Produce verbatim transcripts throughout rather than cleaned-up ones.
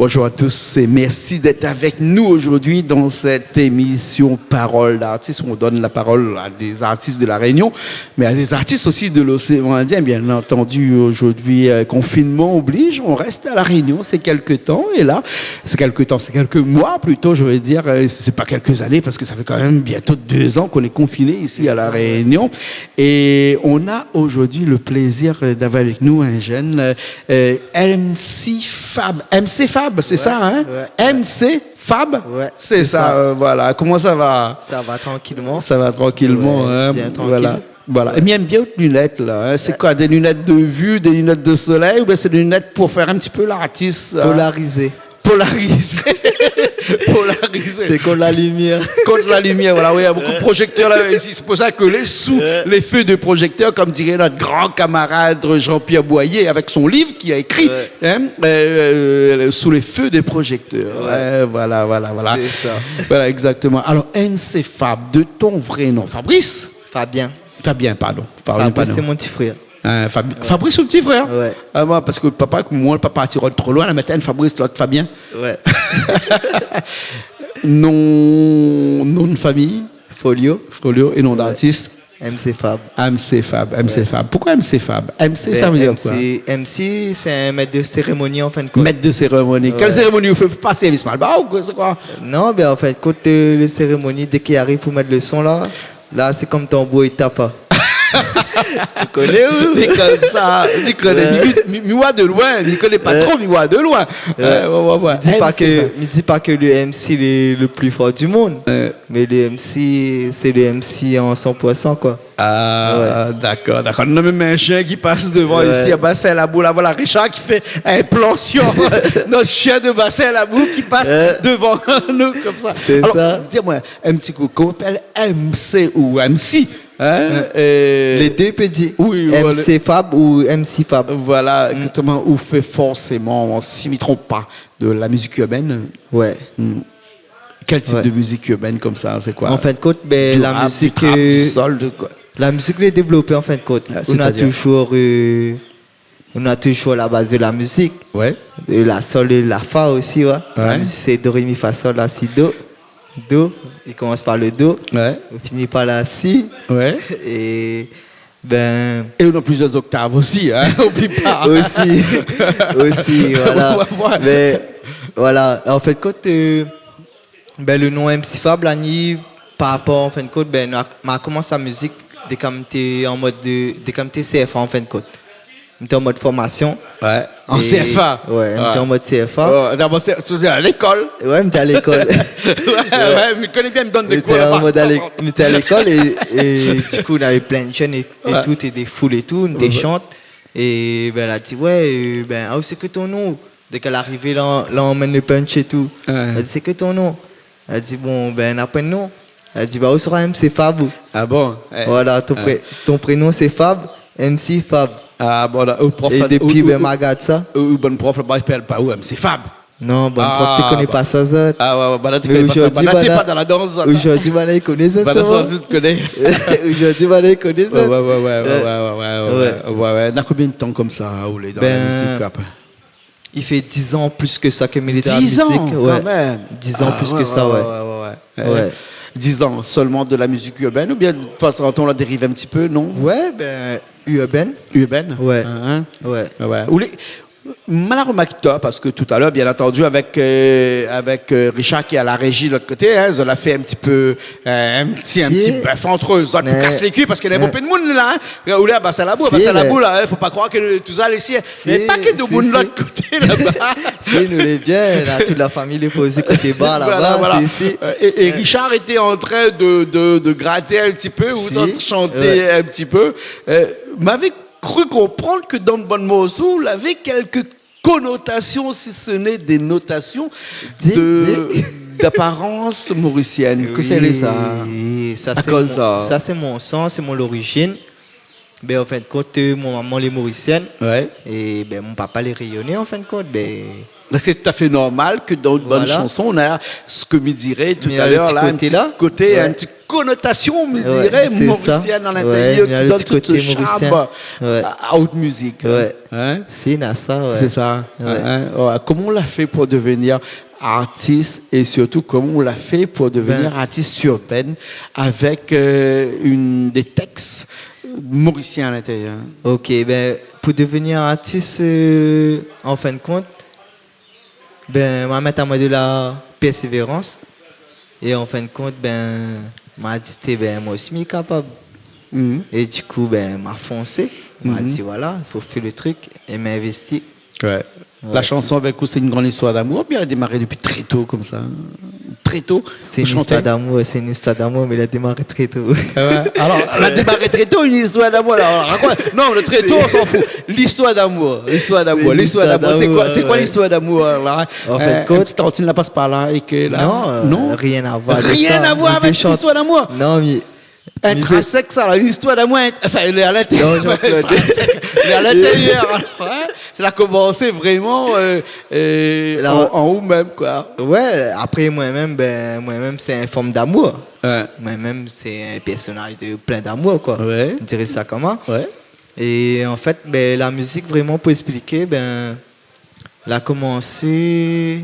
Bonjour à tous et merci d'être avec nous aujourd'hui dans cette émission Parole d'artiste, où on donne la parole à des artistes de La Réunion, mais à des artistes aussi de l'océan Indien, bien entendu. Aujourd'hui, euh, confinement oblige, on reste à La Réunion ces quelques temps. Et là, c'est quelques temps, c'est quelques mois plutôt, je vais dire. Euh, c'est pas quelques années parce que ça fait quand même bientôt deux ans qu'on est confinés ici à La Réunion. Et on a aujourd'hui le plaisir d'avoir avec nous un jeune, euh, euh, M C Fab. M C Fab, c'est ça, hein ? Ouais, ouais. M C Fab ? Ouais, c'est ça, euh, voilà. Comment ça va ? Ça va tranquillement. Ça va tranquillement, hein ? Ouais, bien tranquille. Voilà. Voilà. Ouais. Et bien, bien haute lunette, là, hein. C'est quoi, des lunettes de vue, des lunettes de soleil, ou bien c'est des lunettes pour faire un petit peu l'artiste, hein ? Polarisé. Polarisé. Polarisé. C'est contre la lumière. Contre la lumière, voilà, oui, il y a beaucoup de projecteurs là, ici. C'est pour ça que les, sous les feux de projecteurs, comme dirait notre grand camarade Jean-Pierre Boyer, avec son livre qu'il a écrit, hein, euh, euh, Sous les feux des projecteurs. Ouais. Ouais, voilà, voilà, voilà. C'est ça. Voilà, exactement. Alors, M C Fab, de ton vrai nom, Fabrice ? Fabien. Fabien, pardon. Fabien, pardon. Fabrice, c'est mon petit frère. Hein, Fab-, Fabrice, son ti frèr ? Ouais. Ah, moin, parske papa, moin, papa la tir tro loin, la mèt inn Fabrice, lot Fabien. Ouais. Nom, nom de famille ? Folio. Folio, et nom d'artiste ? M C Fab. M C Fab, M C Fab. Pourquoi M C Fab ? M C, ça veut dire quoi ? Ben, M C, M C, c'est un maître de cérémonie, en fin de compte. Maître de cérémonie. Ouais. Quelle cérémonie ? Ou fé pa sèrvis Malbar ou quoi, c'est quoi ? Non, ben, en fin de compte, euh, les cérémonies, dès qu'il arrive pour mettre le son, là, la, sé konm tanbour i tap, in. Ou koné, ou ? Li koné sa, li koné. Ouais. Mi, mi, mi oi de loin, mi koné pa tro, mi oi de loin. Ouais. Ouais, ouais, ouais. Mi di pa ke, mi di pa ke le M C lé le pli for du mond, mé le M C, sé le M C an san pour san, koi. Ah, dakor, dakor. Non, mé, mé in shien ki pas dovan isi, a Bassin Labou, la, voilà, Richard ki fé in plan sur nout shien de Bassin Labou ki pas dovan nou konmsa. Sé sa. Alor, di amoin, in ti kou, koman i apèl, M C ou M C, in ? Lé dé i pé dir. Oui, voilà. M C Fab ou M C Fab. Voilà, exactement, ou fé forséman, si mi tronp pa, de la mizik irbèn. Ouais. Kèl tip de mizik irbèn konmsa, sé koi ? An fin de kont, ben, la mizik, du rap, du trap, du soul, de koi ? La mizik lé dévlopé, an fin de kont. Ah, sétadir ? Nou na toujour, euh, nou na toujour la baz de la mizik. Ouais. De la soul, de la fa osi, ouais. La mizik sé do, ré, mi, fa, sol, la, si, do. Do, i komans par le do. Ouais. I fini par la si. Ouais. É ben... É ou na plizièr oktav osi, in, oubli pa. Osi, osi, voilà. Ouais, ouais. Mé, voilà, an fin de kont, euh, ben, le nom M C Fab la ni par rapor, an fin de kont, ben, ma, ma komans la mizik dé kan mi té an mod de, dé kan mi té C F A, an fin de kont. Mi té an mod formasion. Ouais. An C F A. Ouais, mi té an mod C F A. Oh, té an mod C F A, té a lékol. Ouais, mi té a lékol. Ouais, ouais, mi koné bien, mi donn dé kour laba. Mi té a lékol é, é du kou, navé plin de jenn é, é tout, é dé foul é tout, nou té shant. É ben, la di, ouais, euh, ben, ah, sé koi ton nom ? Dé kan la arivé, la, la amenn le punch é tout. Ouais. La di, sé koi ton nom ? La di, bon, ben, na poin de nom. La di, ba, ou sra M C Fab, ou. Ah bon ? Eh. Voilà, ton pré-, ton prénom sé Fab, M C Fab. Ah bon, la, ou prof la, é dopi, ben, ma gard sa. Ou, ou bann prof laba i apèl pa ou M C Fab ? Non, bann prof té koné pa sa, zot. Ah ouais, ouais, banna té koné pa sa. Mé zordi, banna té pa dan la dans, zot, in. Zordi, banna i koné sa, sa. Zordi, banna i koné sa. Ouais, ouais, ouais. Na konbien de tan konmsa, in, ou lé dan la mizik, apré ? I fé diz an plis ke sa ke mi lé dan la mizik. Diz an, kan mèm. Diz an plis ke sa, ouais. Ah ouais, ouais, ouais. Diz an solman de la mizik irbèn, oubien de tan an tan ou la dériv in ti pé, non ? Ouais, ben, irbèn. Irbèn ? Ouais. In, in ? Ouais. Ouais. Ou lé, ma la romarké, parske talèr, bien antandi, avèk, euh, avèk, euh, Richard ki lé a la réji de lot koté, in, zot la fé in ti pé, euh, in ti, in ti bèf ant zot pou kas lé kui, parske néna bonpé de moun la, in. Ou lé a Bassin Labou, a Bassin Labou la, in, fo pa kroir ke tout sa lé isi, in. Mé pa ke de moun lot koté laba. Si, nou lé bien, la, tout la fami lé pozé koté bar laba, voilà, voilà. Si, si. Euh, é, é Richard lété an trin de, de, de graté in ti pé, ou de shanté in ti pé. Euh, m'avé kru konprann ke dan bann morso, ou lavé kèlk konotasion, si ce n'est des notations de, d'aparans morisièn. Kosa i lé sa ? Oui, sa sé mon, sa sé mon san, sé mon lorizine. Ben, an fin de kont, euh, mon momon lé morisièn. Ouais. É ben, mon papa lé rényoné, an fin de kont. Ben, donk sé tout à fait normal ke dan bann shanson, ou na sak mi diré talèr la, in ti koté, in ti konotasion, mi diré, morisièn a lintérièr, ki done tout se sharm a, a out mizik, in. Sé na sa, ouais. Sé sa, in. Koman ou la fé pou devenir artis é sirtou koman ou la fé pou devenir artis urbaine avèk, euh, une, des textes morisien a lintérièr ? Ok, ben, pou devenir artis, euh, an fin de kont, ben, ma mèt amoin de la pèrsévérans. É an fin de kont, ben, ma di, té, ben, moin osi mi kapab. É di kou, ben, ma fonsé. Ma di, voilà, fo fé le trik é ma investi. Ouais. La shanson avèk ou, sé une grande histoire d'amour, oubien la démaré dopi trè to konmsa ? Trè to, sé une histoire d'amour, sé une histoire d'amour, mé la démaré trè to. Ah ouais. Alor, la démaré trè to, une histoire d'amour, alor, rakont. Non, le trè to, on s'en fout. L'histoire d'amour, l'histoire d'amour, l'histoire d'amour, sé koi, sé koi l'histoire d'amour, la ? An fin de kont, in ti tantine la pas par la é ke la, non, euh, rien à voir de ça. Rien à voir avec l'histoire d'amour. Non, mé intrinsèk, sa, la, une histoire d'amour, enfin, lé a lintérièr. Non, Jean-Claude. Lé a lintérièr, alor, in. Sa la komansé vréman, euh, euh, la, an, an ou mèm, koi. Ouais, apré, moin mèm, ben, moin mèm, sé in form d'amour. Ouais. Moin mèm, sé in pèrsonaz de plin d'amour, koi. Ouais. Mi diré sa koman. Ouais. É an fèt, ben, la mizik, vréman, pou èspliké, ben, la komansé,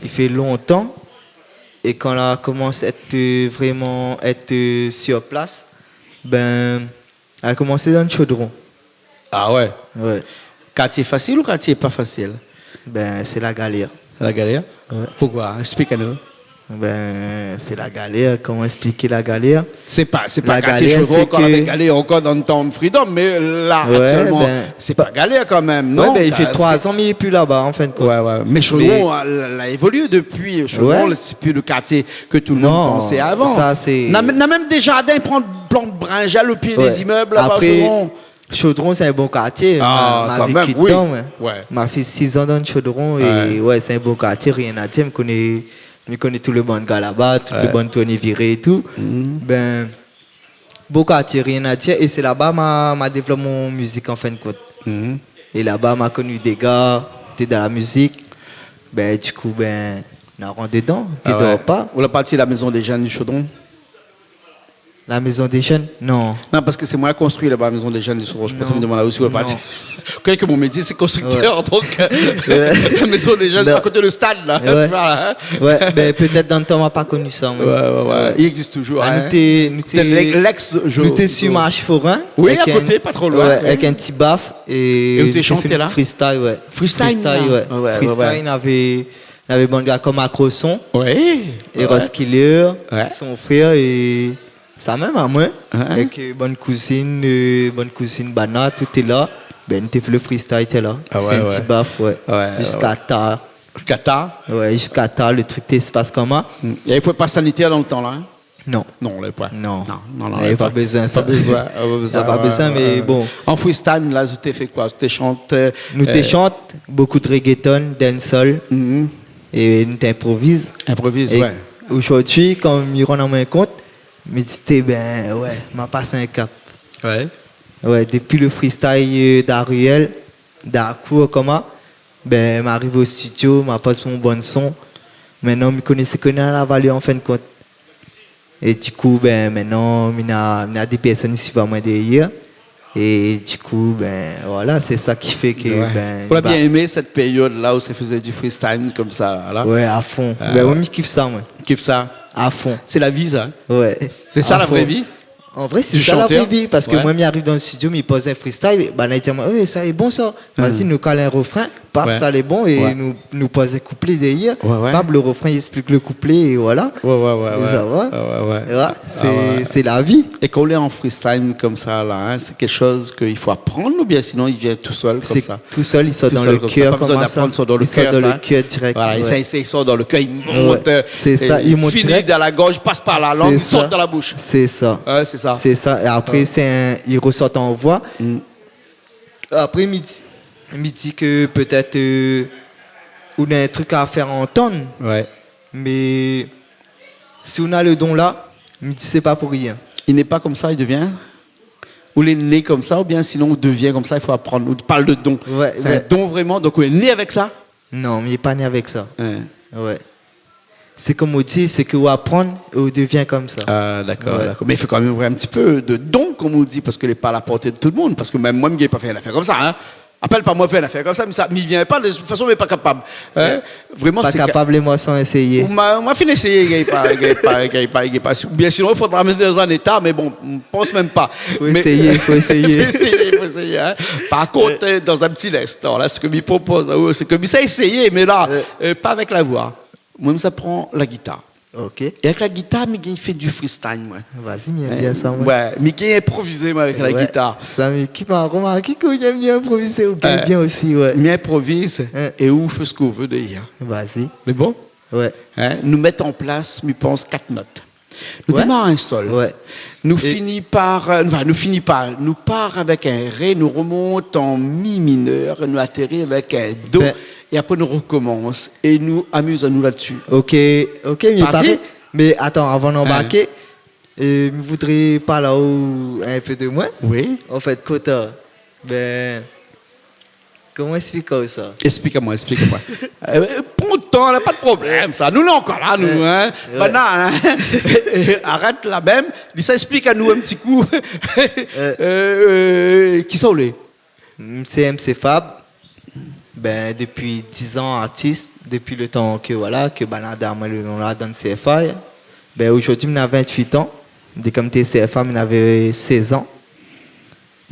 i fé lontan. É kan la komans èt, euh, vréman èt, euh, sur plas, ben, la komansé dan Chaudron. Ah ouais ? Ouais. Kartié fasil ou kartié pa fasil ? Ben, sé la galèr. La galèr ? Ouais. Poukoi ? Èsplik anou. Ben, sé la galèr. Koman èspliké la galèr ? Sé pa, sé pa kartié Chaudron, kan lavé galèr ankor dan tan Freedom, mé la, aktièlman, ben, sé pa galèr kan mèm, non ? Ouais, ben, i fé troi zan mi lé pi laba, an fin de kont. Ouais, ouais. Mé Chaudron, mé la, la évolié dopi. Chaudron, ouais, sé pi le kartié ke tout le moun pansé avan. Non, sa, sé... Na, na mèm dé zardin, pran, plant brinzèl o pié dé zimèb laba, Chaudron. Apré, Chaudron, sé in bon kartié. Ah, ma, ma kan mèm, oui. Ma véki dedan, moin. Ouais. Ma fé sizan dan Chaudron é, ouais, sé in bon kartié, rien à dire. Mi koné, mi koné tout le bann gars laba, tout le bann tourné viré é tout. Ben, bon kartié, rien à dire. É sé laba ma, ma dévlop mon mizik, an fin de kont. É laba ma koni dé gars té dan la mizik. Ben, di kou, ben, na rant dedan, té dor pa. Ou la parti la Maison des Jeunes du Chaudron ? La Maison des Jeunes ? Non. Non, parske sé moin la konstrui laba, la Maison des Jeunes du Chaudron. Sé pou sa mi demann aou si ou la parti. Non. Kèlk mon métié, sé konstriktèr, donk, euh, la Maison des Jeunes, a koté le stad, la, tu vois, la, in. Ouais, ben, pétèt dan le tan, ma pa koni sa, moin. Ouais, ouais, ouais. I égzis touzour, in. Ah, nou té, nou té, pétèt l'ex, je, nou té si Marche Forain, oui, a koté, pa tro loin, avèk in ti baf, é nou té shanté la. Freestyle, ouais. Freestyle, ouais. Freestyle, navé, navé bann gars konm Acroson, ouais, Ross Killer, son frèr, é sa mèm amoin, avèk, euh, bann kouzine, euh, bann kouzine Bana, tout té la. Ben, nou té fé le freestyle, té la. Ah ouais, ouais. Sé in ti baf, ouais. Ouais, ouais. Ziska tar. Ziska tar ? Ouais, ziska tar, le trik té spas koman. Hmm. Navé pa sanitèr dan le tan la, in ? Non. Non, lavé pa. Non. Non, non, navé pa. Navé pa bezoin sa. Pa bezoin, pa bezoin, ouais, ouais. Navé pa bezoin, mé bon. An freestyle, la, zot té fé koi ? Zot té shant, euh... Nou té shant, bonpé de reggaeton, dancehall, é nou té inproviz. Inproviz, ouais. É zordi, kan mi rann amoin kont, mi di, té, ben, ouais, ma pas in kap. Ouais. Ouais, dopi le freestyle, euh, dan la rièl, dan la kour, koman, ben, ma ariv o studio, ma poz mon bann son. Mintnan, mi koné sak néna la valèr, an fin de kont. É di kou, ben, mintnan, mi na, mi na dé pèrsone i suiv amoin dèrièr. É di kou, ben, voilà, sé sa ki fé ke, ben, ou la bien èmé sèt périod-la ousa i fézé du freestyle konmsa, la ? Ouais, a fon. Ben, moin, mi kif sa, moin. Kif sa ? A fon. Sé la vi, sa. Ouais. Sé sa, la vré vi. An vré, sé sa la vré vi, parske moin, mi ariv dan le studio, mi poz in freestyle, banna i di amoin, « Oé, sa lé bon sa. Vazi, nou kal in refrin, paf, sa lé bon, é nou, nou poz in kouplé dèrièr. » Ouais, ouais. Paf, le refrin, i èsplik le kouplé, é voilà. Ouais, ouais, ouais. Sa va. Ouais, ouais, ouais. Sé, sé la vi. É kan ou lé an freestyle konmsa, la, in, sé kékshoz ke i fo aprann, oubien sinon i vien tousèl konmsa ? Tousèl, i sort dan le kèr, konmsa. Pa bezoin d'aprann, i sort dan le kèr, sa. I sort dan le kèr dirèk, ouais. Voilà, i sort dan le kèr, i mont, euh, i fini dan la gorz, i pas par la lang, i sort dan la boush. Sé sa. Ouais, sé sa. Sé sa. É apré, sé in, i resort an voi. Apré, mi di, mi di ke pétèt, euh, ou na in trik a fèr antann. Ouais. Mé si ou na le don la, mi di sé pa pou rien. I né pa konmsa, i devien ? Ou lé né konmsa, oubien sinon ou devien konmsa, i fo aprann. Ou parl de don. Ouais, ouais. Sé in don vréman, donk ou lé né avèk sa ? Non, mi lé pa né avèk sa. Ouais. Ouais. sé konm ou di, sé ke ou aprann é ou devien konmsa. Ah, dakor, dakor. Mé i fo kanmèm avoir in ti pé de don, konm ou di, parske lé pa a la porté de tout le moun. Parske mèm moin, mi gingn pa fé in afèr konmsa, in. Apèl pa moin fé in afèr konmsa, mi sa, mi vien pa, de tout fason, mi lé pa kapab. In ? Vréman, sé ka- Pa kapab, lé mor san éséyé. Ou ma, ma fine éséyé, i gingn pa, i gingn pa, i gingn pa, i gingn pa. Oubien sinon, i fodra mèt dan in éta, mé bon, mi pans mèm pa. Fo éséyé, fo éséyé. Fo éséyé, fo éséyé, in. Par kont, euh, dan in ti linstan la, sak mi propoz aou, sé ke mi sa éséyé, mé la, euh, pa avèk la voi. Moin, mi sa pran la gitar. Ok. É avèk la gitar, mi gingn fé du freestyle, moin. Vas-y, mi èm bien sa, moin. Ouais, mi gingn inprovizé, moin, avèk la gitar. Sa, mi, ki ma romarké ke ou èm bien inprovizé, ou gingn bien osi, ouais. Mi inproviz, é ou fé sak ou vé dèrièr. Vas-y. Lé bon ? Ouais. In, nou mèt an plas, mi pans, kat not. Nou démar in sol. Ouais. Nou fini par, euh, anfin, nou fini par, nou par avèk in ré, nou remont an mi minèr, nou atéri avèk in do, é apré nou rekomans, é nou amiz anou la-dsi. Ok, ok, mi paré. Mé atann, avan d'anbarké, euh, mi voudré parl aou in pé de moin. Oui. An fèt, kosa, bin, koman ésplik aou sa ? Ésplik amoin, ésplik amoin. Euh, pran out tan, la, pa de problèm, sa. Nou, nou lé ankor la, nou, in. Ouais. Banna, in. Arèt la mèm, li sa ésplik anou in ti kou. Euh, kisa ou lé ? Mm, sé M C Fab. Bin, dopi diz an artis, dopi le tan ke, voilà, ke banna la done amoin le non la dan C F A. Bin, zordi, mi na vint-uit an. Dé kan mi té C F A, mi navé sèz an.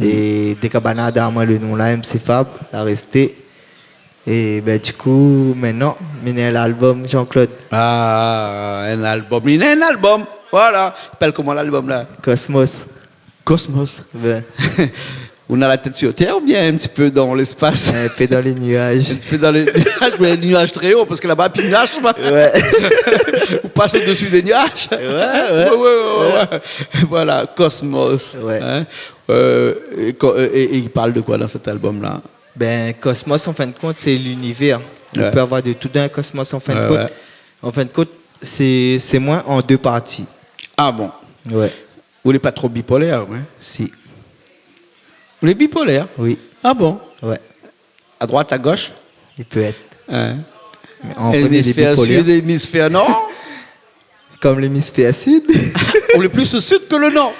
É dé kan banna la done amoin le non la, M C Fab, la rèsté. É bin, du kou, mintnan, mi néna in album, Jean-Claude. Ah, in album. Mi néna in album. Voilà. I apèl koman, lalbum la ? Cosmos. Cosmos. Ouais. Ou na la tèt sur tèr oubien in ti pé dan léspas ? In pé dan lé nuaz. In ti pé dan lé nuaz, mé lé nuaz tré o, parske laba, pi nuaz, laba. Ouais. Ou pas au-dessus des nuages. Ouais, ouais. Ouais, ouais, ouais, ouais. Voilà, Cosmos. Ouais. In ? Euh, é ko-, é, é i parl de koi dan sèt album-la ? Bin, Cosmos, an fin de kont, sé linivèr. Ouais. On peut avoir de tout dans un cosmos, an fin de kont. Ouais, ouais. An fin de kont, sé, sé moin an dé parti. Ah bon ? Ouais. Ou lé pa tro bipolèr, ouais ? Si. Ou lé bipolèr ? Oui. Ah bon ? Ouais. A droit, a gosh ? I pé èt. In ? Mé an promié, lé bipolèr. Émisfèr sid, émisfèr nor ? Kom lémisfèr sid. Ou lé plis o sid ke le nor ?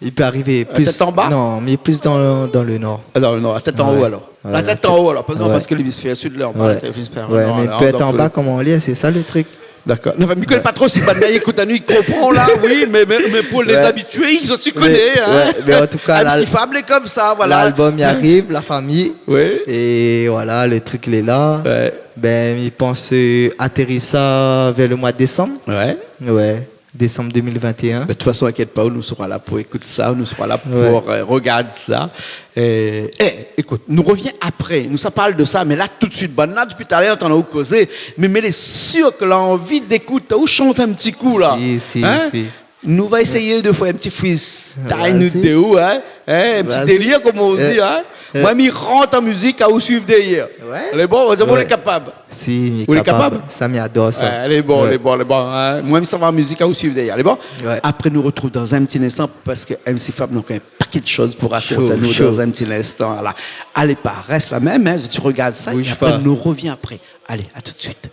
I pé arivé. La tèt anba ? Non, mé plis dan le, dan le nor. Ah, dan le nor, la tèt anlèr alor. Ouais. La tèt anlèr alor. Non, parske lémisfèr sid, lé anba, lémisfèr nor, mé la, pétèt donk, anba, euh, koman i lé, sé sa le trik. Dakor. Non, mé mi koné pa tro si banna i ékout anou, i konpran la, oui, mé, mé, mé pou lé zabitié, zot i koné, in. Ouais, mé an tou ka, M C Fab lé konmsa, voilà. Lalbum i ariv, la fami. Oui. É voilà, le trik lé la. Ouais. Bin, mi pans, euh, atéri sa vèr le moi de désanm. Ouais. Ouais. Désanm dé mil vint é in. Mé de tout fason, inkièt pa, nou sra la pou ékout sa, nou sra la pou, euh, rogard sa. Euh, é, ékout, nou revien apré. Nou sa parl de sa, mé la, tout suit, banna, dopi talèr, antann aou kozé. Mé, mé lé sir ke la anvi d'ékout aou shant in ti kou, la. Si, si, si. Nou va éséyé de fé in ti freestyle, nou dé, in. In, in ti délir, kom i di, in. Moin, mi rant an mizik, aou suiv dèrièr. Ouais. Lé bon, ou lé kapab. Si, mi lé kapab. Sa, mi ador sa. Ouais, lé bon, lé bon, lé bon, in. Moin, mi sava an mizik, aou suiv dèrièr. Lé bon ? Ouais. Apré, nou retrouv dan in ti linstan, parske M C Fab na ankor in pakèt shoz pou rakont anou dan in ti linstan, la. Alé, pa rès la mèm, in, si ou rogard sa, é apré, nou revien apré. Alé, a tout suit.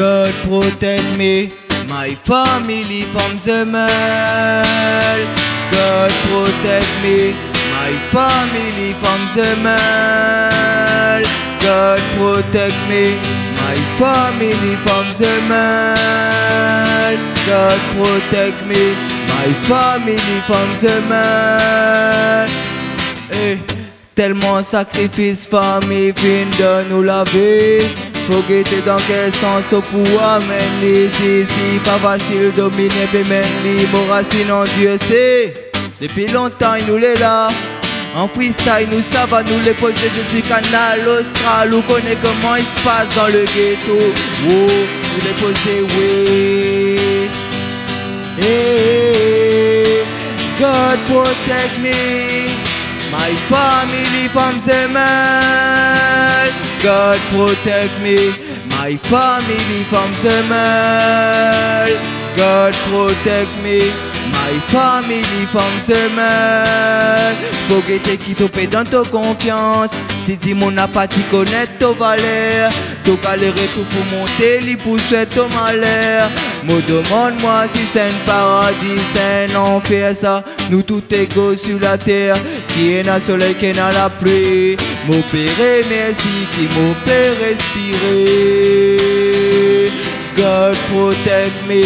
God protect me, my family from the mel. God protect me, my family from the mel. God protect me, my family from the mel. God protect me, my family from the mel. Eh, tèlman sakrifis fami fine donn nou lavi. Fo gété dan kèl sans to pou amenn li, si, si pa fasil domine, pé menn li, mo rasin an Dié sé. Dépi lontan nou lé la. An freestyle nou sava, nou lé pozé dési Kanal Austral, ou koné koman i spas dan le ghetto. Oh, nou lé pozé, oui. Eh, God protect me, my family from the mel. God protect me, my family from the mel. Protect me, my family from semèl. Fo gété ki to pé dan to konfians. Si dimoun la pa ti konèt to valèr, to galéré tou pou monté, li pou swèt to malèr. Mo domann amwin si sé in paradi, sé in lanfèr sa. Nou tout égou si la tèr, ki néna solèy, ki néna la pli. Mo pé rémèrsi ki mo pé réspiré. God protect me,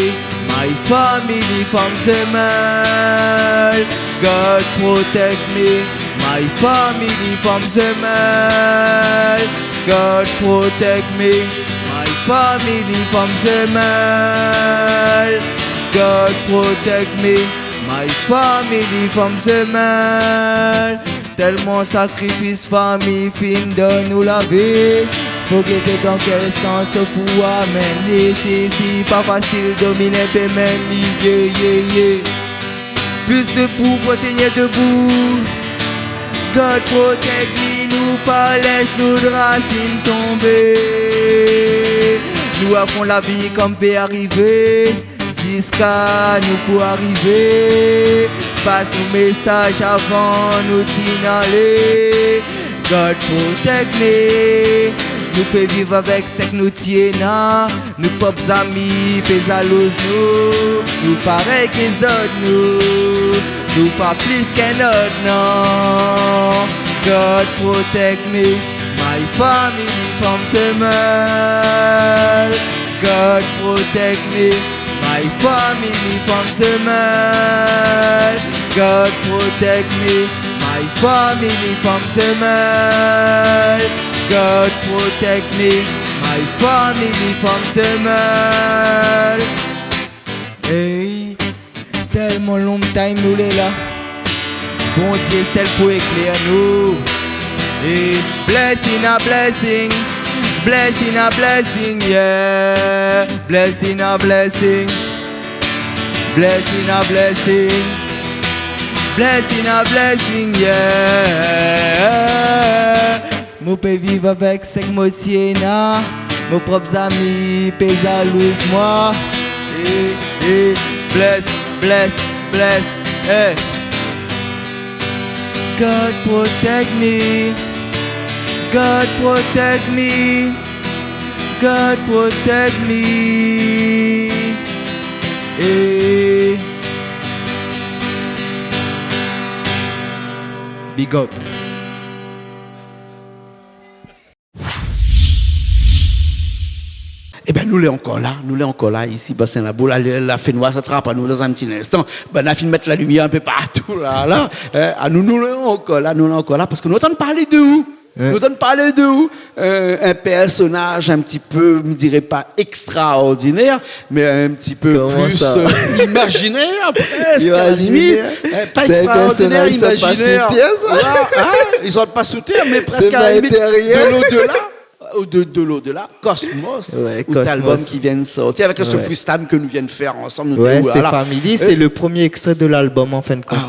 my family from semèl. God protect me, my family from semèl. God protect me, my family from semèl. God protect me, my family from semèl. Tèlman sakrifis fami fine donn nou lavi. Fo gété dan kèl sans to pou amenn li. Si, si, pa fasil dominé pé menm li, yeah, yeah, yeah. Plis debou pou tenir debou. God protect me, nou pa lès nout rasine tonbé. Nou afront lavi kom pé arivé, ziska nou pou arivé. Pas nou mésaz avan nou tin alé. God protect me, nou pé viv avèk sèk nou tiéna. Nou prop zami pé zalouz nou, nou parèy ki zot nou, nou pa plis k'in not, non. God protect me, my family from semèl. God protect me, my family from semèl. God protect me, my family from semèl. God protect me, my family from semèl. Hey, tèlman long time nou lé la. Bondié sèl pou éklèr nou. Hey, blessing a blessing, blessing a blessing, yeah. Blessing a blessing, blessing a blessing, blessing a blessing, yeah. Mo pé viv avèk sèk mo tiéna. Mo prop zami pé zalouz amwin. Eh, eh, bless, bless, bless, eh. God protect me. God protect me. God protect me. Eh. Big up. Ében, nou lé ankor la, nou lé ankor la, isi Basin Labou, la, la fénoir sa trap anou dan in ti linstan. Bin, la fine mèt la limièr in pé partou la, la. Hin, anou, nou lé ankor la, nou lé ankor la, parske nou antann parl de ou. Hin. Nou antann parl de ou. Euh, un personnage un petit peu, je dirais pas extraordinaire, mais un petit peu plus, euh, imaginaire, presque, à la limite. Koman sa ? Imaginaire. Hin, pa extraordinaire, imaginaire. Sé in pèrsonaz i sort pa sou tèr, sa. Voilà, hin, i sort pa sou tèr, mé presque à la limite de l'au-delà, ou de, de l'au-delà, Cosmos, out album ki vien de sortir, avèk Sophie Stam ke nou vien de fèr ansanm, nou té, voilà. Sé Family, sé le premié ékstré de l'album, an fin de kont. Ah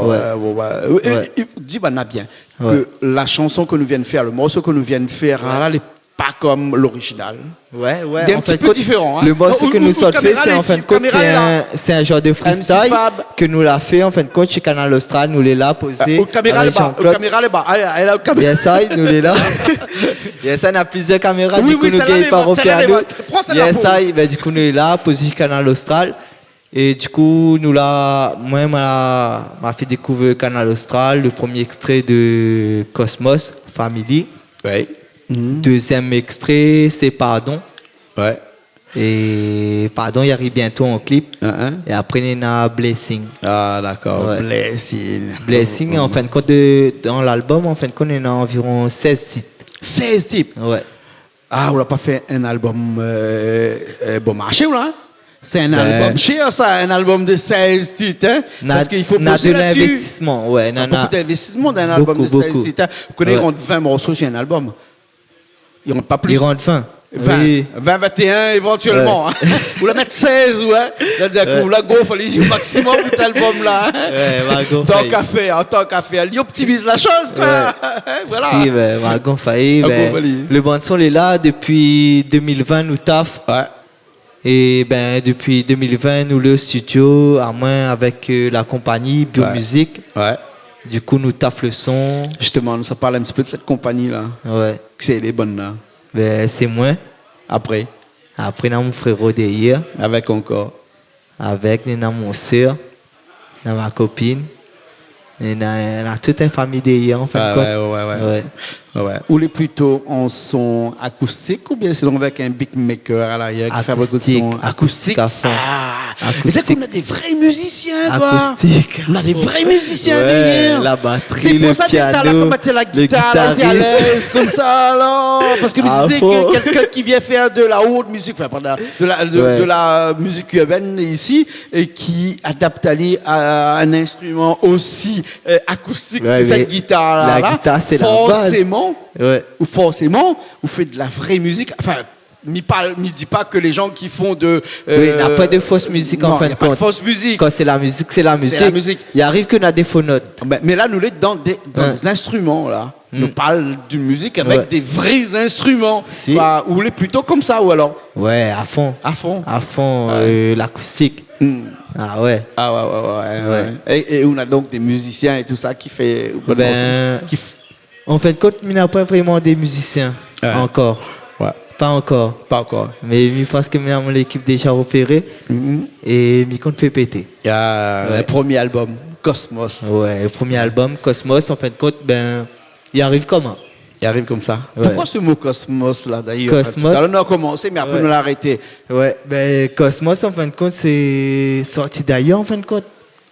ouais, ouais, ouais. É, é, di banna bien ke la shanson ke nou vien de fèr, le morso ke nou vien de fèr, la, lé pa kom l'original. Ouais, ouais, an fin de kont, lé morso ke nou sort fé, sé, an fin de kont, sé in, sé in janr de freestyle ke nou la fé, an fin de kont, shé Kanal Austral, nou lé la pozé avèk Jean-Claude. Out kaméra lé ba, out kaméra lé ba. Alé, alé, la, out kaméra. Yes I, nou lé la. Yes I, na plizièr kaméra, dikou nou gingn pa rofé a lot. Pran sèl-la pou ou. Yes I, bin, dikou nou lé la, pozé shé Kanal Austral. É dikou, nou la, moin, ma, ma fé dékouvèr Kanal Austral, le premié ékstré de Cosmos, Family. Ouais. Dezièm ékstré, sé Pardon. Ouais. É Pardon i ariv bientô an clip. Hin, hin. É apré, néna Blessing. Ah, dakor. Ouais. Blessing. Blessing, an fin de kont, de, dan l'album, an fin de kont, néna anviron sèz tit. Sèz tit ? Ouais. Ah, ou la pa fé in album, euh, euh, bon marshé, ou la, hin ? Bin, sé in album shèr, sa, in album de sèz tit, hin ? Parske i fo bosé la-dsi. Na de l'investisman, ouais, na, na bokou, bokou. Sa i fo in album de sèz tit, hin ? Ou koné, i rant vin morso si in album. I rant pa plis. I rant vin. Vin, oui. Vin, vintéin évantièlman, hin. Ouais. Ou la mèt sèz, ou, hin. La di aou, ouais, la, gro, falé zoué maximum pou out album la, hin. Ouais, ouais, gro. Tant qu'à faire, tant qu'à faire. Li optimiz la shoz, koi. Ouais. Voilà. Si, bin, Margon Faye, bin, le bann son lé la dopi deux mille vingt, nou taf. Ouais. É bin, dopi deux mille vingt, nou lé o studio, amoin avèk, euh, la konpani Bio Music. Ouais. Du kou, nou taf le son. Justement, nou sa parl in ti pé de sèt konpani-la. Ouais. Kisa lé bann-la ? Bin, sé moin. Apré ? Apré, na mon fréro dèrièr. Avèk ankor ? Avèk, néna mon sèr, néna ma kopine, néna, néna tout in fami dèrièr, an fin de kont. Ah ouais, ouais, ouais. Ouais. Ouais, ouais. Ou lé plito an son akoustik oubien sinon avèk in beatmaker à l'arrière ki fabrik le son ? Akoustik, akoustik à fond. Ah. Akoustik. Mé sé ke nou na dé vré mizisien, koi. Akoustik. Nou na dé vré mizisien dèrièr. Ouais, la batri, le piano, le gitaris. Sé pou sa, talèr, kan ou mèt la gitar la, ou lé alèz konmsa, alor. À fond. Parske mi dizé ke kèlkin ki vien fèr de la haute musique, enfin, pas de la, de la, de, ouais, de la musique urbaine isi, é ki adapt ali à un instrument aussi, euh, acoustique que cette guitare-là, la gitar, sé la baz. Ouais, mé forcément, ouais, ou forcément, ou fé de la vraie musique. Enfin, mi parl, mi di pa ke les gens qui font de, euh, oui, na pa de fausse musique, non, en fin de compte. Non, na pa de fausse musique. Kan sé la mizik, sé la mizik. Sé la mizik. I ariv ke na dé fo not. Mé, mé la, nou lé dan dé, dan dé instrument, la. Ouais. Hmm. Nou parl d'une musique avec des vrais instruments. Ouais. Si. Koi, ou lé plito konmsa, ou alor ? Ouais, à fond. À fond. À fond, ouais, euh, l'acoustique. Hmm. Ah ouais. Ah ouais, ouais, ouais, ouais. Et, et on a donc des musiciens et tout ça qui fait, ben, qui f- an fin de kont, mi na pa vréman de mizisien ankor. Ouais. Pa ankor. Pa ankor. Mé mi pans ke mi na mon lékip déza opéré. Mhm. É mi kont fé pété. Ouais. Le premier album, Cosmos. Ouais, le premier album, Cosmos, an fin de kont, bin, i ariv konmsa. I ariv konmsa. Ouais. Pourquoi ce mot Cosmos, là, d'ailleurs ? Cosmos. Enfin, talèr nou la komansé, mé apré nou la arété. Ouais, bin, Cosmos, an fin de kont, sé sorti d'ayèr, an fin de kont.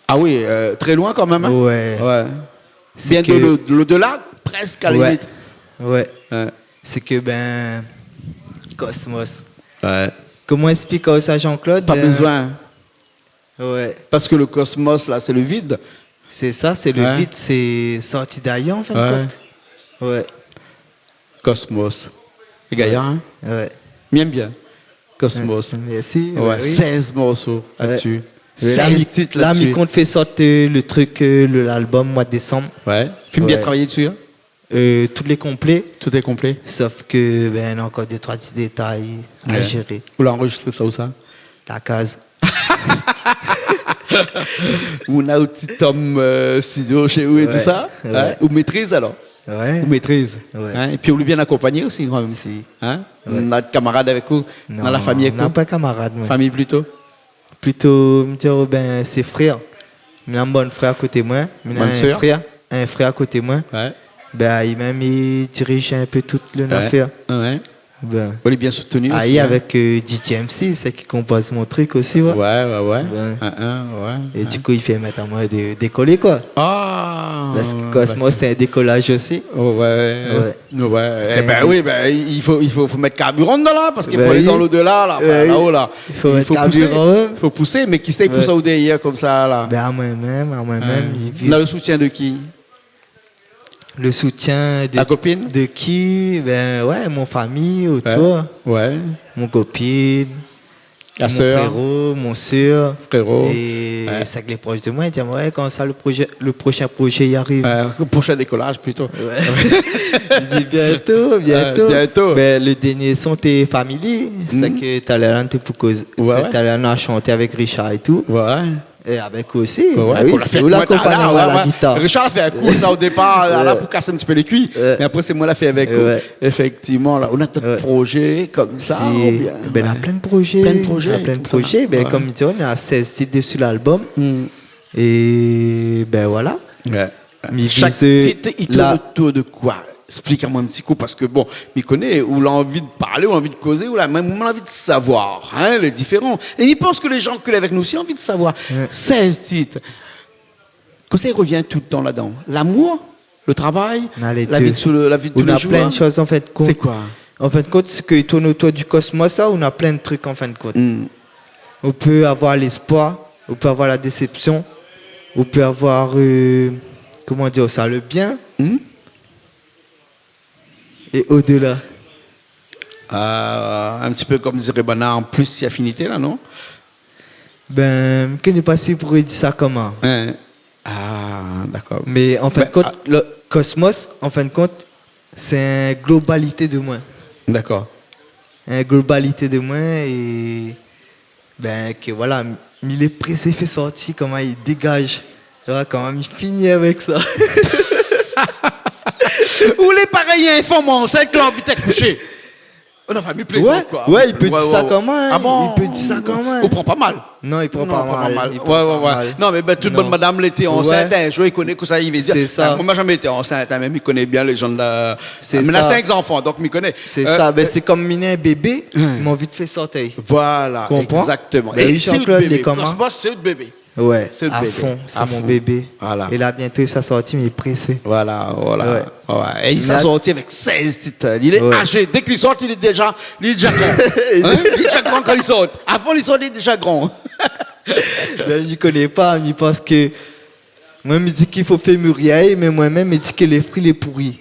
Ah oui, euh, très loin quand même, hein ? Ouais. Ouais. Bien de l'au-, de l'au-delà, presque à la limite. Ouais. Ouais. Sé ke, bin, Cosmos. Ouais. Koman ésplik sa, Jean-Claude ? Pa bezoin. Ouais. Parce que le cosmos, là, c'est le vide. Sé sa, sé le vid, sé sorti d'ayèr, an fin de kont. Ouais. Cosmos. Lé gayar, hein ? Ouais. Mi èm bien. Cosmos. Ouais, mèrsi. Ouais, oui. Seize morceaux là-dessus. Ouais. Seize titres là-dessus. La, mi kont fé sort, euh, le truc, euh, le, l'album moi de désanm. Ouais. Fine bien travay dési, hein ? Euh, tout lé konplé. Tout lé konplé. Sof ke, bin, na ankor dé, troi ti détay à gérer. Ouais. Ou la anrezistré sa ousa ? La kaz. Ou na out ti home, euh, studio shé ou é tout sa, hein ? Ouais. Ou métriz alor ? Ouais. Ou métriz. Ouais. Hein ? Épi ou lé bien akonpagné osi, kan mèm. Si. Hein ? Ouais. Na dé kamarad avèk ou, dan la fami avèk ou ? Non, na pa kamarad, moin. Fami plito ? Plito, mi di, oh, bin, sé frèr. Mi na in bann frèr akoté moin, mi na in frèr, in frèr akoté moin. Bann sèr ? Ouais. Bin, li mèm, li dirij in pé tout le nafèr. Ouais. Bin. Ou lé bien soutenu osi, hein ? Avèk, euh, D J M C, sak i konpoz mon truc osi, ouais. Ouais, ouais, ouais. Bin. Hein, hein, ouais. É du kou, li fé mèt amoin dé, dékolé, koi. Ah, dakor. Parske Cosmos, sé in dékolaz osi. Oh, ouais, ouais. Ouais. Ouais, sé in dé- Eh ben oui, ben, i fo, i fo, fo mèt karbiran dedan la, parske pou alé dan l'au-delà, la, anfin, labo la, i fo mèt karbiran, ouais. I fo pousé, i fo pousé, mé kisa i pous aou dèrièr konmsa la ? Ben, amoin mèm, amoin mèm, i vis. Ou na le soutien de ki ? Le soutien de ki ? La kopine ? Ben ouais, mon fami otour. Ouais. Mon kopine. La sèr. Mon fréro, mon sèr. Fréro. É sak lé prosh de moin, i di amoin, ouais, kan sa le projé, le proshin projé i ariv ? Euh, le proshin dékolaz plito. Ouais. Mi di bientôt, bientôt. Euh, bientôt. Mé le dernié son té Family, sak talèr la nou té pou kozé, talèr la nou la shanté avèk Richard é tout. Ouais. É avèk ou osi. Ouais, ouais, bin oui, sé ou la konpagn amoin la gitar. Richard la fé in kou sa o dépar, la, pou kas in ti pé lé kui. Ouais. Mé apré, sé moin la fé avèk ou. Ouais. Éfèktivman, la, ou na dot projé konmsa, oubien ? Si. Ben, na plin projé. Plin projé, konmsa. Ben, konm mi di, na sèz tit dési lalbom. Hmm. É ben, voilà. Ouais. Mi viz, euh, la. Shak tit i tourn otour de koi ? Esplik amoin in ti kou, parske, bon, mi koné, ou la anvi de parlé, ou la anvi de kozé, ou la mèm, ou la anvi de savoir, hein, lé diféran. É mi pans ke lé jan ke lé avèk nou osi la anvi de savoir. Ouais. Sèz tit. Kosa i revien toultan ladan ? Lamour, le travay, la vi de sou le, la vi de tou lé jour ? Na lé dé. Ou na plin de shoz, an fin de kont. Sé koi ? An fin de kont, sak i tourn otour du Cosmos, sa, ou na plin de trik, an fin de kont. Hmm. Ou pé avoir léspoir, ou pé avoir la désépsion, ou pé avoir, euh, koman dir sa, le bien. Hmm. É o-dela. Euh, in ti pé konm diré banna, an plis, si afinité la, non ? Ben, mi koné pa si pou di sa koman. Hein. Ah, dakor. Mé an fin de kont, le Cosmos, an fin de kont, sé in globalité de moin. Dakor. In globalité de moin é Bin, ke voilà, mi lé présé fé sorti, koman i dégaz. Tu vois, koman mi fini avèk sa. Ou lé parèy in fanm ansint, la anvi akousé. Non, anfin, mi plézant, koi. Ouais, ouais, i pé dir sa koman, hein. Ah bon ? I pé dir sa koman. Ou pran pa mal ? Non, i pran pa mal. Non, i pran pa mal. Non, mé bin, tout bann madam lété ansint, in zour, i koné kosa i vé dir. Sé sa. Moin, ma zamé été ansint, hein, mé mi koné bien lé jan la. Sé sa. Mé la, sink zanfan, donk mi koné. Sé sa. Bin, sé kom mi néna in bébé, mi anvi fé sorti. Voilà, exactement. Konpran ? É Jean-Claude, lé koman ? Franchement, sé out bébé. Ouais, sé out bébé. À fond, c'est mon bébé. Voilà. É la, bientôt, sa sorti, mé présé. Voilà, voilà. Ouais. É li sa sorti avèk sèz tit. Li lé azé. Dèk li sort, li lé déza, li lé déza gran. Hein ? Li lé déza gran kan li sort. Avan li sort, li lé déza gran. Bin, mi koné pa, mi pans ke, moin, mi di k'i fo fé mûrir, mé moin mèm, mi di ke le fri lé pouri.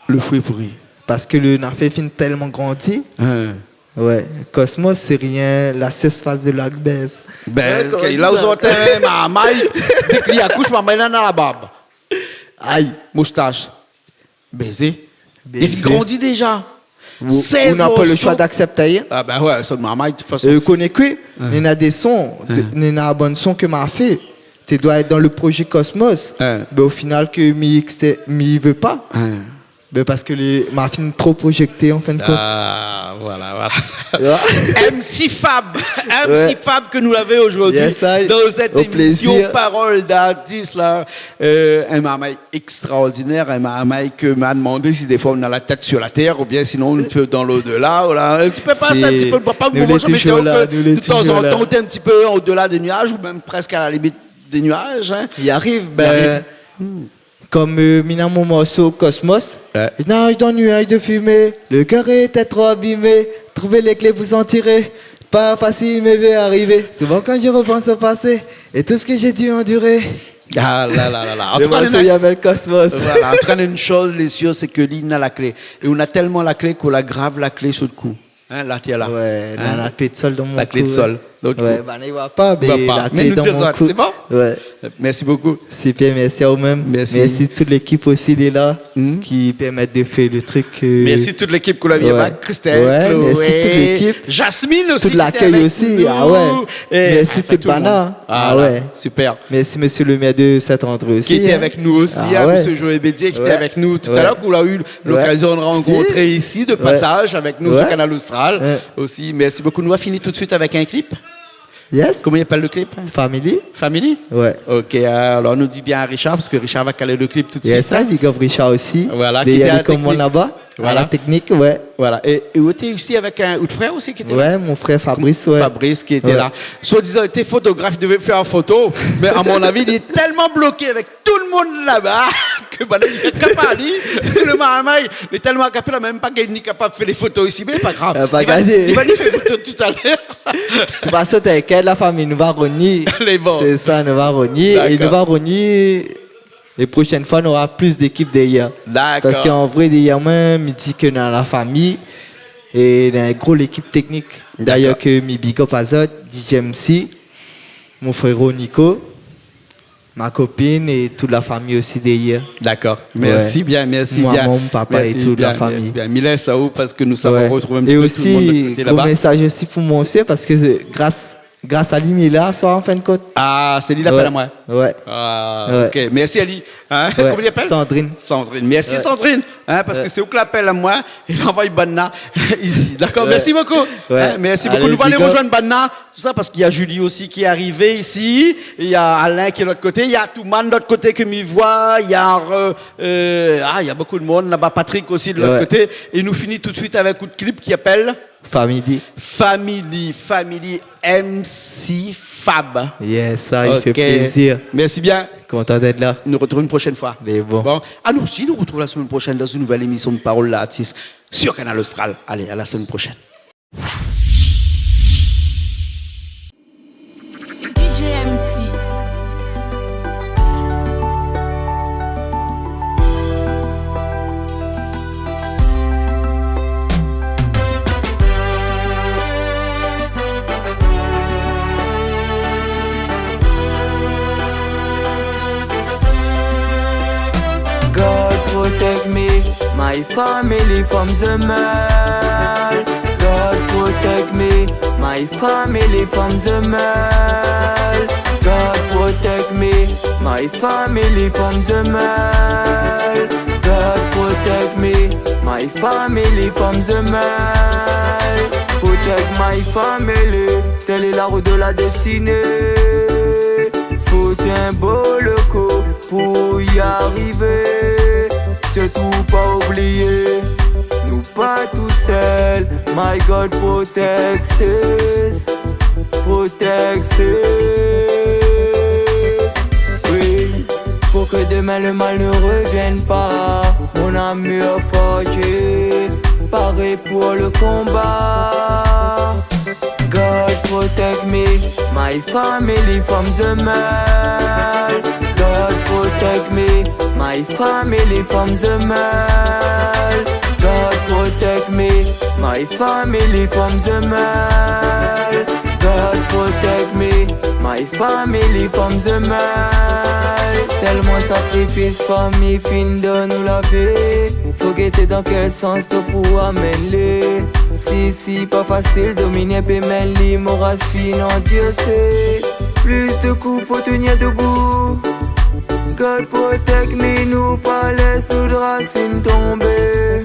Le fri lé pouri. Parske le nafèr fine tèlman grandi. Hein. Ouais, Cosmos, sé rien, la surface de la baisse. Bin, hein, koman i di sa ? Ou sort, hein, marmay, dèk li akoush, marmay la néna la barb. Ay. Moustash. Bézé. Bézé. Li fine grandi déza. Ou, sèz morso. Ou na pa le shoi d'aksèpté, hein. Ah bin ouais, sa, marmay, de tout fason. Euh, koné ke, néna dé son, néna bann son ke ma fé. Té doi èt dan le projé Cosmos. Hein. Bin, o final, ke mi èkstè-, mi vé pa. Hein. Bin, parske lé, ma fine tro projékté, an fin de kont. Ah, voilà, voilà. Ouais. M C Fab, M C Fab ke nou lavé zordi dan sèt émisyon Parole d'artiste, la. Yes, I. Au plaisir. Euh, in marmay extraordinaire, in marmay ke ma demandé si défoi ou néna la tèt sur la tèr, oubien sinon ou lé dan l'au-delà, voilà. In ti pé pa sa, in ti pé, pa, nou lé touzour la, nou lé touzour la. De tan zan tan, ou lé in ti pé au-delà des nuages, ou mèm prèsk à la limite des nuages, hein. I ariv, bin, kom, euh, mi néna mon morso Cosmos. Ouais. Je nage dans nuages de fumée, le cœur était trop abîmé, trouver les clés pour s'en tirer, pas facile, mais je vais arriver. Souvent quand je repense au passé et tout ce que j'ai dû endurer. Ah là là là là. Le morso i apèl Cosmos. Voilà, en tout cas, une chose lé sûr, sé ke li néna la klé. É ou néna tèlman la klé k'ou la grav la klé sou le kou. Hein, la, ti lé la. Ouais, la, la klé de sol dan mon kou, ouais. La klé de sol. Donk, ouais, banna i voi pa, mé la klé dan mon kou. Mé nou di sa, sé bon ? Ouais. Merci beaucoup. Super, merci à vous-même. Merci. Merci toute l'équipe aussi, lé la, ki pèrmèt de fé le truc, euh, merci toute l'équipe, Colombia, ouais. Christelle, ouais, Chloé, merci toute l'équipe. Jasmine aussi, tout l'accueil aussi, ah ouais. Merci tout banna. Voilà, super. Merci monsieur le maire de Saint-André aussi, hein. Qui était avec nous aussi, hein, monsieur Joël Bédier, qui était avec nous tout à l'heure, qu'on a eu l'occasion de rencontrer ici, de passage avec nous sur Kanal Austral aussi. Ouais. Merci beaucoup. Nou va fini tout de suite avec un clip. Yes. Koman i apèl le clip ? Family. Family ? Ouais. Ok, alor nou di bien à Richard, parske Richard va kalé le clip tout de suite, hein. Yes, big up Richard aussi. Voilà, qui était à la technique. Derrière les commandes là-bas. Voilà. À la technique, ouais. Voilà. Et, et ou té osi avèk in, out frèr osi ki té la ? Ouais, mon frère Fabrice, ouais. Fabrice qui était là. Ouais. Soi-disant, il était photographe, il devait faire une photo. Mais à mon avis, il est tellement bloqué avec tout le monde là-bas ke, banna, li akapar ali. Le marmay, li lé tèlman akapé, la mèm pa gingn ni kapab fé lé foto isi, mé pa grav. Ah, pa grav. Li va, li va ni fé foto tout à l'heure. Tout va sot avèk èl, la fami, nou va revni. Lé bon. Sé sa, nou va revni. D'accord. É nou va revni lé proshèn foi, nora plis d'ékip dèrièr. D'accord. Parske an vré, dèrièr moin, mi di ke dan la fami, é dan in gro lékip teknik. D'accord. Dayèr ke mi big up azot, D J M C, mon frérot Nico, ma copine é tout la fami osi dèrièr. D'accord. Ouais. Merci bien, merci bien. Mon momon, mon papa é tout la fami. Merci bien, merci bien. Mi lès aou parske nou sa retrouv in ti pé tout le monde de l'ot koté laba. É osi, gro mésaz osi pou mon sèr, parske sé gras Gras a li, mi lé la aswar, an fin de kont. Ah, sé li la apèl amoin. Ouais. Ah, ok. Merci ali. Hein, koman i apèl ? Sandrine. Sandrine. Merci Sandrine. Hein, parske sé ou ki la apèl amoin, é la anvoy banna isi. D'accord, merci beaucoup. Ouais. Hein, merci beaucoup. Allez, big up. Nou va alé rozoinn banna, tout sa, parske néna Julie osi ki lé arivé isi, néna Alain ki lé de l'ot koté, néna Touman de l'ot koté ke mi voi, néna, euh, euh, ah, néna bonpé de moun laba, Patrick osi de l'ot koté. Ouais. É nou fini tout de suite avèk out clip ki apèl Family. Family, Family, M C Fab. Yes, sa i fé plézir. Ok. Merci bien. Kontan d'èt la. Nou retrouv in proshèn foi. Lé bon. Bon. Ah, nou osi, nou retrouv la semèn proshèn dan in nouvèl émisyon de Parole d'artiste sur Kanal Austral. Allez, à la semaine prochaine. D J M C. God protect me, my family from the mal. God protect protect me, my family from the mal. God protect me, my family from the mal. God protect me, my family from the mal. Protect my family, tèl lé la rout de la destiné. Fo in bo loko pou i arivé. Sirtou pa oublié, nou pa tousèl. My God protect us, protect us. Oui, pour que demain le mal ne revienne pas. Mon armure forgée, parée pour le combat. God protect me, my family from the mal. God protect me, my family from the mal. God protect me, my family from the mal. God protect me, my family from the mal. Tèlman sakrifis, fami fine donn nou la vi. Fo gété dan kèl sans to pou amenn li. Si, si, pa fasil, dominé pé mèn li, moras fine andirsé. Plis de kou pou tenir debou. God protect me, nou pa lès nout rasine tonbé.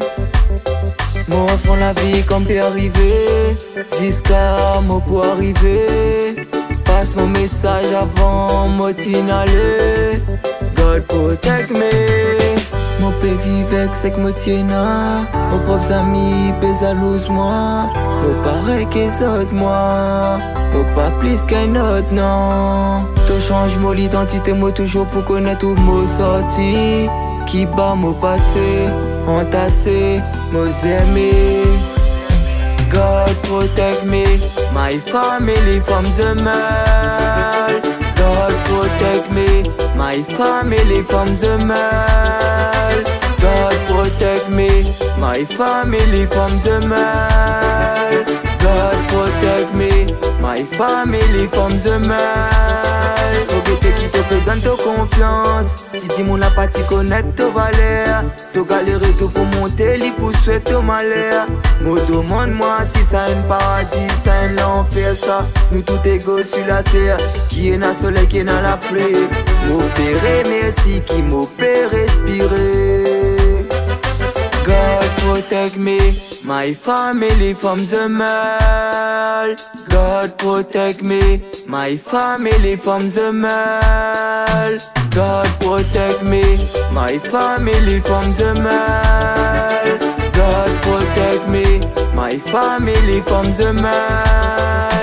Mo anfan la vi konm pé arivé, ziska mo pou arivé. Pas mon mésaz avan mo tina alé. God protect me. Mo pé viv èk sak mo tienna. Mo prop zami pé zalouz moin. Mo parèy ke zot moin. Mo pa plis k'in not, non. To shanj mo lidantité, mo toujour pou konèt ousa mo sorti. Ki ba mo pasé, antasé, mo zèmé. God protect me, my family from the mal. God protect me, my family from the mal. God protect me, my family from the mal. God protect me, my family from the mal. Fo gété ki to pé donn to konfians. Si dimoun la pa ti konèt to valèr, to galéré tou pou monté, li pou swèt to malèr. Mo domann moin si sa in paradi, sa in lanfèr sa. Nou tout égo si la tèr, ki néna solèy, ki néna la pli. Mo pé rémèrsié ki mo pé respiré. God protect me, my family from the mal. God protect me, my family from the mal. God protect me, my family from the mal. God protect me, my family from the mal.